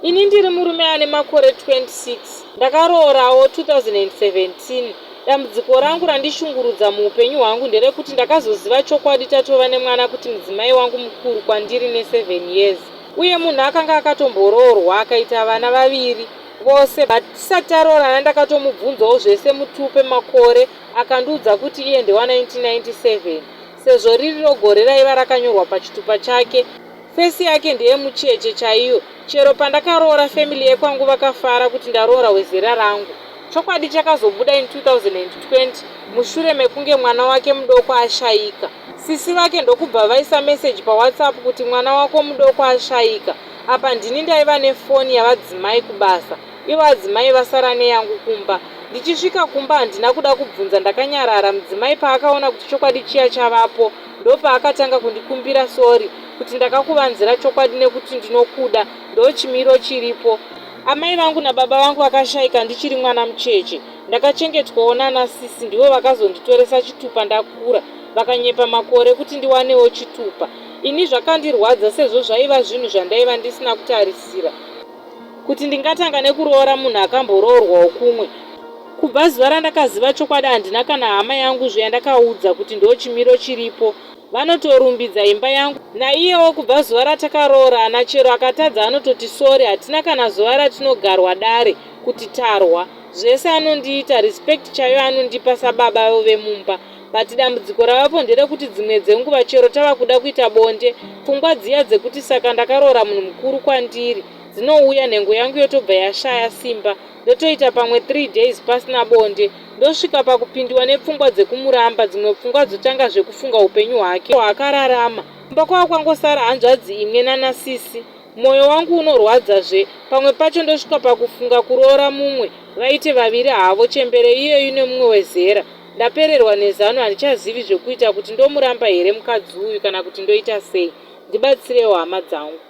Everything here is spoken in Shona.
Ini ndiri murume ane makore 26, ndakaroorawo 2017. Dambudziko rangu randishungurudza muupenyu hwangu nderekuti ndakazoziva chokwadi tatova nemwana kuti mudzimai wangu mukuru kwandiri ne7 years uye munhu akanga akatomboroorwa akaita vana vaviri vose but tisati taroorana ndakatomubvunzawo zvese mutupe makore akandiudza kuti iye ndewa 1997 sezvo ririro gore raiva rakanyorwa pachitupa chake. Face yake ndeyemucheche chaiyo chero pandakaroora family yekwangu vakafara kuti ndaroora wezera rangu. Chokwadi chakazobuda in 2020 mushure mekunge mwana wake mudoko ashaika. Sisi vake ndokubva vaisa message paWhatsApp kuti mwana wako mudoko ashaika. Apa ndini ndaiva nefoni yavadzimai kubasa ivo adzimai vasara neyangu kumba. Ndichisvika kumba handina kuda kubvunza ndakanyarara mudzimai paakaona kuti chokwadi chiya chavapo ndopaakatanga kundikumbira sorry kuti ndakakuvanzira chokwadi nekuti ndinokuda ndochimiro chiripo. Amai vangu nababa vangu vakashaika ndichiri mwana mucheche. Ndakachengetwawo nana sisi ndivo vakazonditoresa chitupa ndakura vakanyepa makore kuti ndiwanewo chitupa. Ini zvakandirwadza sezvo zvaiva zvinhu zvandaiva ndisina kutarisira kuti ndingatanga nekuroora munhu akamboroorwawo kumwe. Kubva zuva randakaziva chokwadi handina kana hama yangu zve yandakaudza kuti ndochimiro chiripo. Vanotorumbidza imba yangu. Naiyewo kubva zuva ratakaroorana chero akatadza anototi sorry hatina kana zuva ratinogarwa dare kuti tarwa. Zvese anondiita, respect chaiyo anondipa sababa vemumba. But dambudziko ravapo nderekuti dzimwe dzenguva chero tava kuda kuita bonde pfungwa dziya dzekuti saka ndakaroora munhu mukuru kwandiri dzinouya nhengo yangu yotobva yashaya simba ndotoita pamwe 3 days pasina bonde ndosvika pakupindiwa nepfungwa dzekumuramba dzimwe pfungwa dzotanga zvekufunga upenyu hwake hwaakararama kumba kwava kwangosara hanzvadzi imwe nana sisi Moyo wangu unorwadza zve pamwe pacho ndosvika pakufunga kuroora mumwe vaite vaviri havo chembere iyoyi nemumwe wezera. Ndapererwa nezano handichazivi zvekuita kuti ndomuramba here mukadzi uyu kana kuti ndoita sei. Ndibatsireiwo hama dzangu.